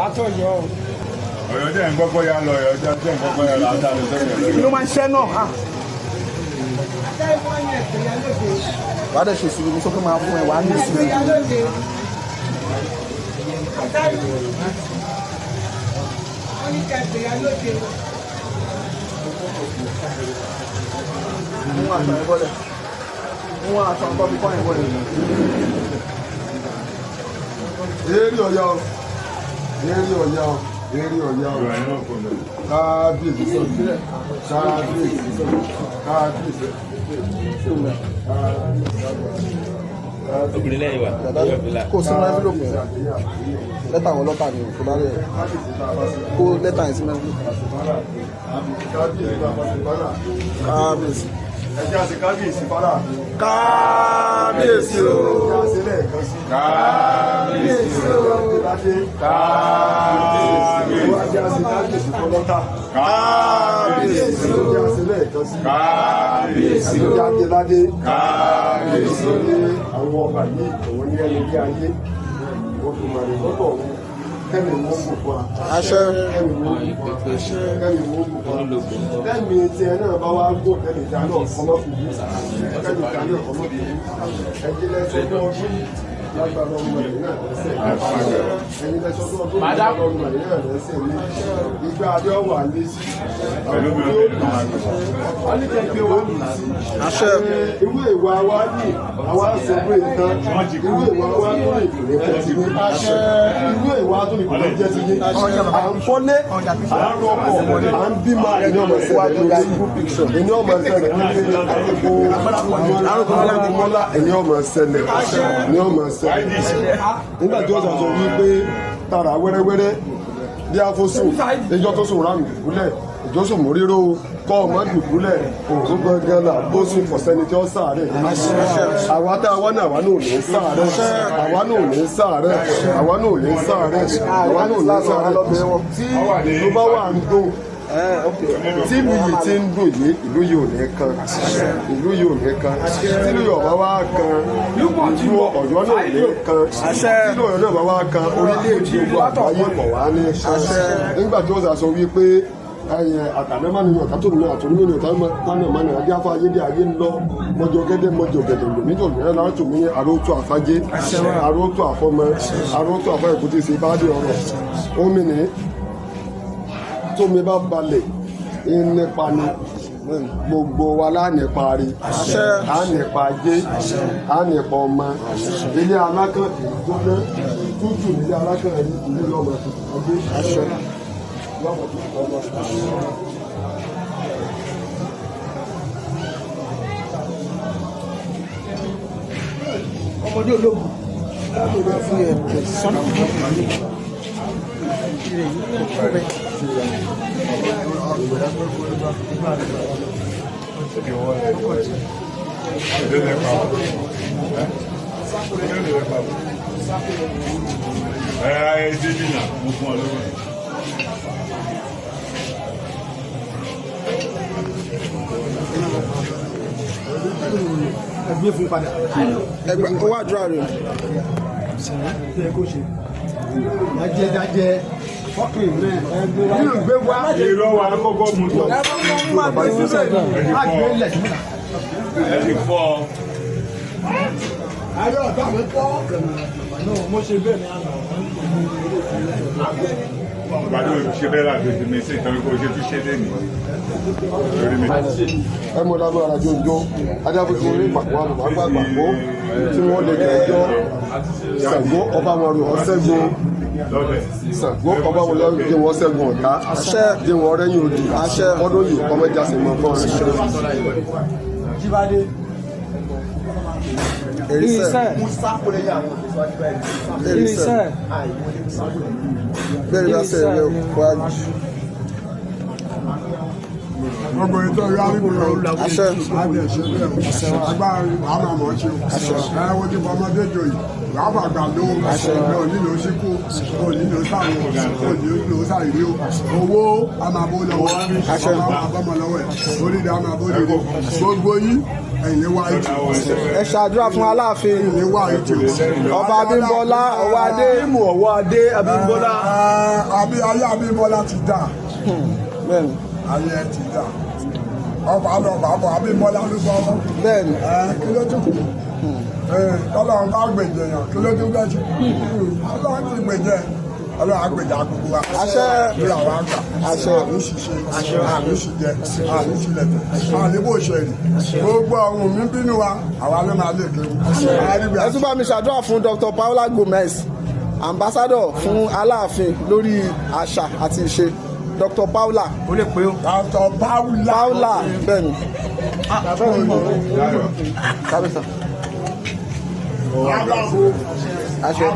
Àtọ̀yọ́ o. Ọ̀yọ́ jẹ́ ń gbọ́gbọ́ ya lọ, Ọ̀yọ́ jẹ́ ń gbọ́gbọ́ ya lọ, àtàlù sẹ́yìn. Kí ló máa ń ṣẹ́ náà? Ah. Wàá dẹ̀ ṣe sùúrù, mo sọ pé máa fún ẹ, wàá ní sùúrù. Mú aṣọ yẹn bọ́lẹ̀, mú aṣọ tó fi kọ́ yẹn bọ́lẹ̀. Eré ọ̀yá o, eré ọ̀yá o, eré ọ̀yá o. Kábíyèsí sọ̀rọ̀, kábíyèsí sọ̀rọ̀, kábíyèsí. Obìnrin lẹ́yìn wa yóò fi la. Kó sínú envelope yẹn, lẹ́tà àwọn ọlọ́tà ni kò bá rẹ̀, kó lẹ́tà yẹn sínú envelope. Kábíyèsí. Ẹjẹ́ àti kábíyèsí fara. Kábíyèsí o. Ẹjẹ́ àti lẹ́ẹ̀kan sí. Kábíyèsí. Kábíyèsí. Kábíyèsí. Ẹjẹ́ àti kábíyèsí fọlọ́tà. Kábíyèsí. Ẹjẹ́ àti lẹ́ẹ̀kan sí. Kábíyèsí. Ẹjẹ́ àti ládé. Kábíyèsí. Ní àwọn ọba yìí, òun ní ẹni bí ayé Olùmọ̀rẹ̀ lọ́dọ̀ òun, kẹ́mi wọ́n kò fún wa. Àṣẹ. Kẹ́mi wọ́n kò fún wa. Kẹ́mi wọ́n kò fún wa. Kẹ́mi tí ẹ náà bá wá gbó, kẹ́mi tí a náà kọ́mọ́ kù yìí, kẹ́mi tí a náà kọ́mọ́ kù yìí. Ẹ̀yin lẹ́sọ̀ tó ọdún yìí lágbára ọmọ rẹ̀ náà lẹ́sẹ̀. Ẹ̀yin lẹ́sọ̀ tó ọdún yìí lágbára ọmọ rẹ̀ náà lẹ́sẹ̀ ní ìgbà adé ọwà lé sí àwọn yóò lù sí yóò lù sí. Àṣẹ. Irú ìwà wa ní àwa sọ̀rọ̀ ìtàn, irú ìwà wa tó lè kò ní jẹ́ ti ní, irú ìwà tó lè kò ní jẹ́ ti ní. À ń kọ́lé, à ń rọkọ̀, à ń bímọ, ẹni ọmọ ṣẹlẹ̀ lórí, ẹni ọmọ ṣẹlẹ̀ lórí mọ́lá, ẹni ọmọ ṣẹlẹ̀, ẹni ọmọ ṣẹlẹ̀. Nígbà tí wọ́n sọ wípé tara wẹ́rẹ́wẹ́rẹ́ bí a fó sùn, ìjọ tó sùn ránù dùbúlẹ̀, ìjọ sùn móríró kọ́ ọmọ dùbúlẹ̀, òun gangan là bó sùn, kọ̀sẹ́ni tí ó sàárẹ̀. Àwa tá a wá náà, àwa náà ò ní sàárẹ̀, àwa náà ò ní sàárẹ̀, àwa náà ò ní sàárẹ̀, àwa náà ò ní sàárẹ̀. Tí ló bá wà ń dùn, tí ìlú yìí ti ń dùn yìí, ìlú yìí ò ní kan, ìlú yìí ò ní kan. Tí ìlú yìí ọba wá kan, ìlú Ọ̀yọ́ náà ò ní kan. Tí ìlú Ọ̀yọ́ náà bá wá kan, orílẹ̀-èdè gbogbo àgbáyé kọ̀ wá ní kan. Nígbà tí wọ́n sọ wípé ẹyẹ àtàlẹ́mánì ọ̀tá tó nù àtòlúmọ̀nì ọ̀tá tánàmánì adé afọ ayé bí ayé ń lọ mọjọ gẹ́dẹ́ mọjọ gẹ́dẹ́ lòmíjọ mìíràn láti mí ní àrótó àfájé, àrótó àfọmọ, àrótó àfọ ìkúté ṣe bá dé ọ̀rọ̀ omi ní tómi bá balẹ̀ nípa ni gbogbo wa lánípa rí, á nípa ajé, á nípa ọmọ. Ilé alákàn kì í jóná tútù, nílé alákàn rí ilé ọmọ tuntun ajé lọ́mọ tuntun ọmọ. Ọmọdé ológun. Fún yẹn sọ́nà. Ẹ ẹ dídì náà, mo fún ọ lówó. Ẹgbẹ́ fún padà. Ẹgbẹ́ owó àdúrà rẹ̀. Ṣé kò ṣe? Dájẹ́ dájẹ́. Fọ́kìn mẹ́. Ẹgbẹ́ Gbé wá. Irọ́ wa kọ́kọ́ mú tọ̀. Má gbé lẹ̀ sí mọ́ta. Ẹ ti fọ́ ọ. Ayé ọ̀dọ́ mi pọ̀. Mo ṣe bẹ́ẹ̀ ní àná. Ìgbàdo ṣe bẹ́ẹ̀ láti fi mi sí ìtọ́jú kó ṣe tún ṣe lé ní. Lórí mi. Ẹ mọ lábẹ́ ara jòjò adábòtí orí pàpọ̀ àbùbá gbàgbọ́ tí wọ́n lè jẹjọ́ Ṣàngó ọba wọn rò ọ́ ṣẹ́gun. Lọ́bẹ̀. Ṣàngó ọba wọn lọ jẹ́ wọn ṣẹ́gun ọ̀tá, jẹ́ wọn rẹ́yìn òdì ọdún yìí, ọmọ ìjà sì mọ̀ fún ọ. Jíbádé. Erisẹ. Erisẹ. Bẹ́ẹ̀ ni bá sẹ́yìn lẹ́wọ̀ kó a jù. Gbogbo ètò ìyá wípé Àṣẹ. láti ẹ̀ṣẹ̀ bẹ́ẹ̀ o, agbára àwọn àmọ́ ṣe o, ẹ wo ti fọmọdé joyè. Wàá ló ò nílò síkú, ò nílò sáwọn, ò nílò sáìrí o. Owó a máa bó lọ́wọ́, ọmọ a máa bọ́mọ lọ́wọ́ ẹ̀, oríire a máa bó lórí. Gbogbo yín, ẹ̀yin ní wáyé tì. Ẹ ṣàdúrà fún Aláàfin. Ẹ̀yin ní wáyé tì. Ọba Abímbọ́lá Ọwọ́adé. Mímú Ọwọ́adé Abímbọ́lá. Àbí ayé Abímbọ́lá ti dà. Bẹ́ẹ̀ni. Ayé ẹ ti dà. Ọkọ̀ àlọ́ ọkọ̀ àbọ̀ Abímbọ́lá ló bọ́ ọ́. Bẹ́ẹ̀ni. Kí ló tún kù? Ọlọ́run bá gbèjẹ yàn, kí ló tún bẹ́ẹ̀ ṣe? Ọlọ́run ti gbèjẹ, Ọlọ́run á gbèjà gbogbo wa. Àṣẹ. Lórí àwọn àgbà. Àṣẹ. Àmì ṣiṣẹ́, àmì ṣìjẹ, àmì ṣìlẹ̀tẹ̀, àmì bò ṣe rì. Gbogbo ọ̀hún mi bínú wa, àwa ló máa lè kéwu. Ẹ tún bá mi ṣàdúrà fún Dr. Paola Gomez, ambassador fún Aláàfin lórí àṣà àti ìṣe. Dr. Paola. Ó lè pé o. Dr. Paola. Paola, bẹ́ẹ̀ni. Kábíyèsí. Àṣẹ.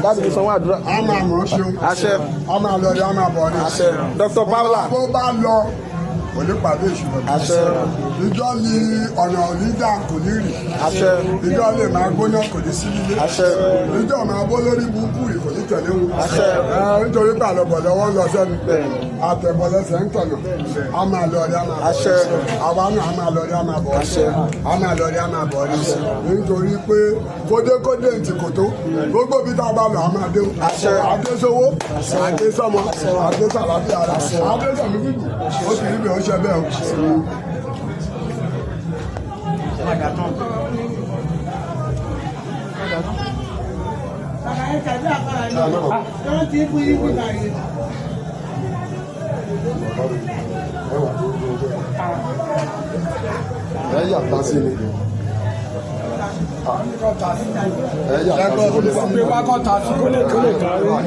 Dáàbò mi sanwó àdúrà. A máa mọ̀ ọ́ ṣeun. Àṣẹ. A máa lọ rí, a máa bọ̀ ní. Àṣẹ. Dr. Paola. Bó bá lọ, kò ní pàdé ìṣúná. Àṣẹ. Ìjọ ni ọ̀nà òní dà kò ní rì. Àṣẹ. Ìjọ lè máa gbóná kò ní sí nílé. Àṣẹ. Ìjọ máa bó lórí burúkú rì kò ní tẹ̀lé wọn. Àṣẹ. Nítorí pé àlọ́bọ̀ lọ́wọ́ lọ sẹ́nu. Àtẹ̀bọ̀lẹ́sẹ̀ ń tọ̀nà. A máa lọ rí, a máa bọ̀. Àṣẹ. Àwa náà a máa lọ rí, a máa bọ̀. Àṣẹ. A máa lọ rí, a máa bọ̀ rí. Nítorí pé kódékódé ń ti kòtó. Gbogbo bí tá a bá lọ, a máa dé o. Àṣẹ. Adé sówó, adé sọ́mọ, adé sàlàbí ara, adé sọ̀mí gígùn. Ó sì rí bí ó ṣe bẹ́ẹ̀ o. Ẹ yà tá sí ni. Ẹ yà tá sí kó lè bá. Gbé wá kọ́ ta sí kó lè kárí.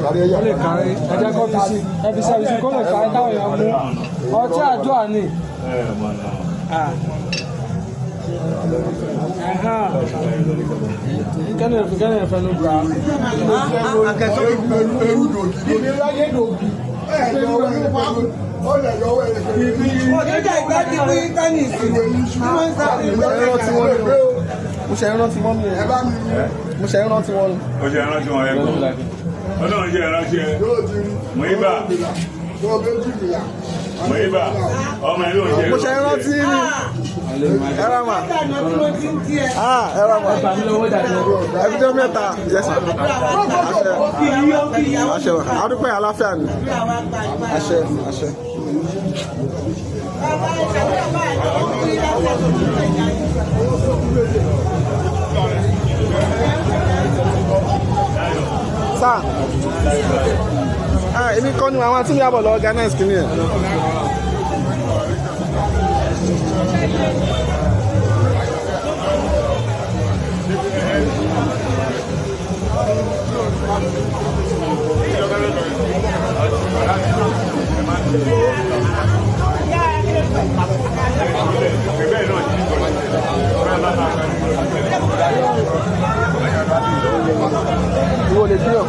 Kárí ẹ yà. Kó lè kárí, ẹ jẹ́ kó fi sí, ẹ fi sẹ́bi sí kó lè kárí táwọn èèyàn mú ọtí àdúrà ni. Ah. Ẹ̀hán. Kẹ́ni ẹ̀fẹ́ ló gbà á. Eru dògì. Ibi láyé dògì. Ẹ yọwọ́ ẹ ó lè yọwọ́ ẹ Ọ̀dọ́jà ìgbà ti pín tẹ́nìsì tí wọ́n ń sáré. Mo ṣe ń rántí wọn ni o. Mo ṣe ń rántí wọn ni Ẹ o. bá mi mú. Mo ṣe ń rántí wọn ni. Ó ṣe ìrántí wọn ẹ̀kọ́. Ọlọ́run ṣe ìrántí ẹ. Yóò ti rí. Mọ̀yíbà. Yóò méjì mìíràn. Mọ̀yíbà. Ọmọ ẹ̀ ló ń ṣe. Mo ṣe ń rántí ni. Ẹ ra mà. Látàná tí wọ́n ti ń tiẹ̀. Ah, ẹ ra mà. Ẹbí mẹ́ta. Yes sir. Àṣẹ. Àṣẹ wa. Adúpẹ́ àlàáfíà ni. Àṣẹ. Àṣẹ. Bàbá ìṣàlẹ̀ bá àjọ ń kiri látàná tí wọ́n ti ń tiẹ̀. Sir. Ah, èmi kọ́ ni àwọn tí mi àbọ̀ lọ organize kìíní ẹ̀. Bẹ́ẹ̀ náà ti ń sọ̀rọ̀. Ìwọ lè kí ọ.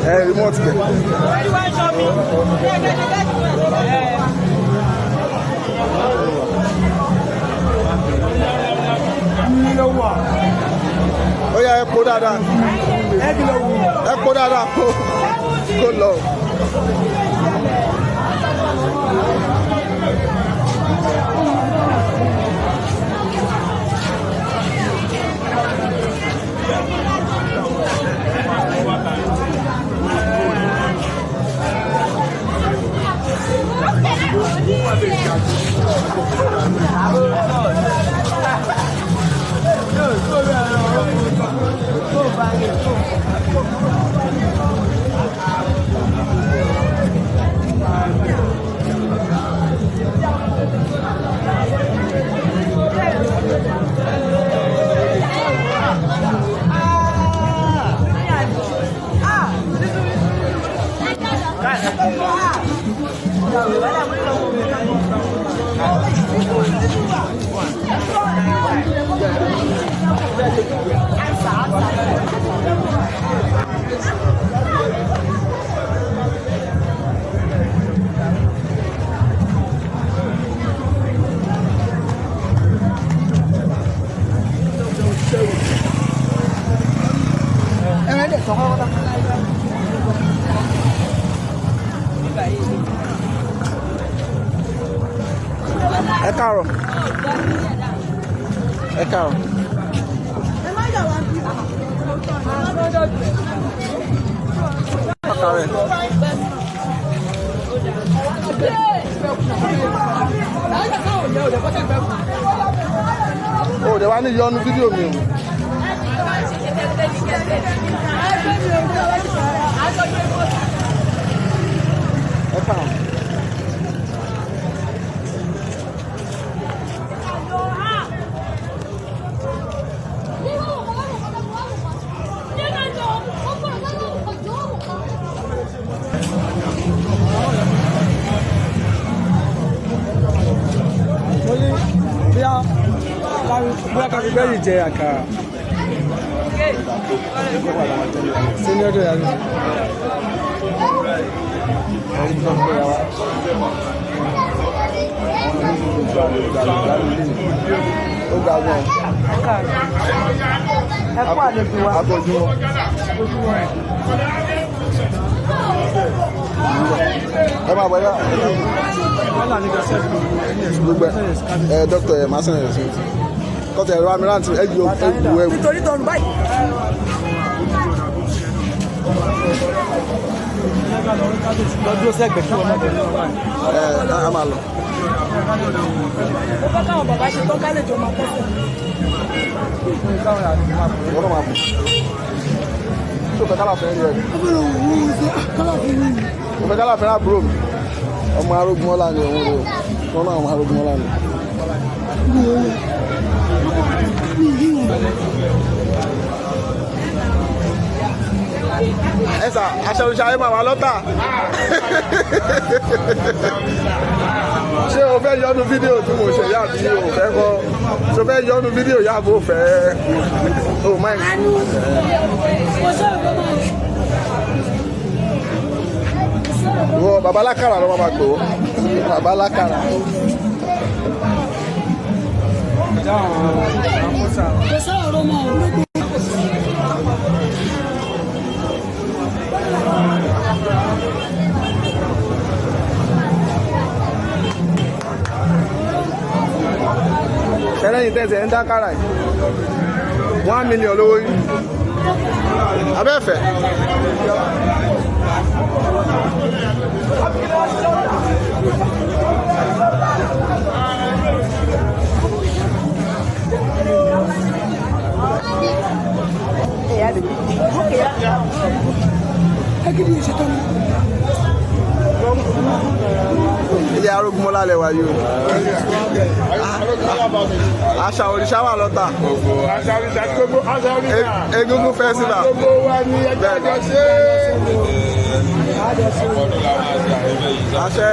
Ẹ remote kẹ. Ó yá, ẹ kó dáadáa. Ẹ kó dáadáa kó lọ. Káàárọ̀, ẹ káàárọ̀. Ẹ káàárọ̀. O dẹ̀ wá ní yọnu fídíò mi o. Ẹ káàárọ̀. Mo ní bóyá ká fi bẹ́ẹ̀lì jẹ àkàrà. Sí ní ọdún ìyá mi. Ó ga gan. Ẹ kú àlejò wa. Abọ́júmọ́. Ẹ máa bọ̀ yá. Gbogbo ẹ dókítà ẹ máa sẹ́yìn ẹ̀ sí. Kọ́tà ẹ̀rọ amírántì ẹ ju ẹ ju ẹ. Nítorí tọrùn báyìí. Lọ́dún sẹ́gbẹ̀ẹ́ kí wọ́n má bẹ̀rẹ̀ lọ́wọ́. Ẹ á máa lọ. Mo fẹ́ káwọn bàbá ṣe tán ká lè jọ máa kọ́sẹ̀. Ìwọ náà máa bọ̀. Ṣé o fẹ́ kálá fẹ́ rí ẹ? O fẹ́ kálá fẹ́ rí àbúrò mi? Ọmọ arógunmọ́lá ni òun rè o. Wọ́n náà ọmọ arógunmọ́lá ni. Ẹ sà, aṣọ òṣìṣẹ́ ayé máa wà lọ́tà. Ṣé o fẹ́ yọnu fídíò tí mo ṣe yá àbí o fẹ́ kọ́? Ṣé o fẹ́ yọnu fídíò yá àbí o fẹ́? O máa ń. Ìwọ bàbá alákàrà ló máa pè ó. Bàbá alákàrà. Ṣẹlẹ́yìn tẹ̀sẹ̀ ń dákàrà yìí. 1 million lówó yìí. Abẹ́fẹ̀. Ilé arógunmọ́lá lẹwà yìí o. Àṣà òrìṣà wà lọ́tà. Aṣa òrìṣà gbogbo aṣa òrìṣà. Egungun festival. Gbogbo wa ni ẹjọ́ àjọ ṣe. Àṣẹ.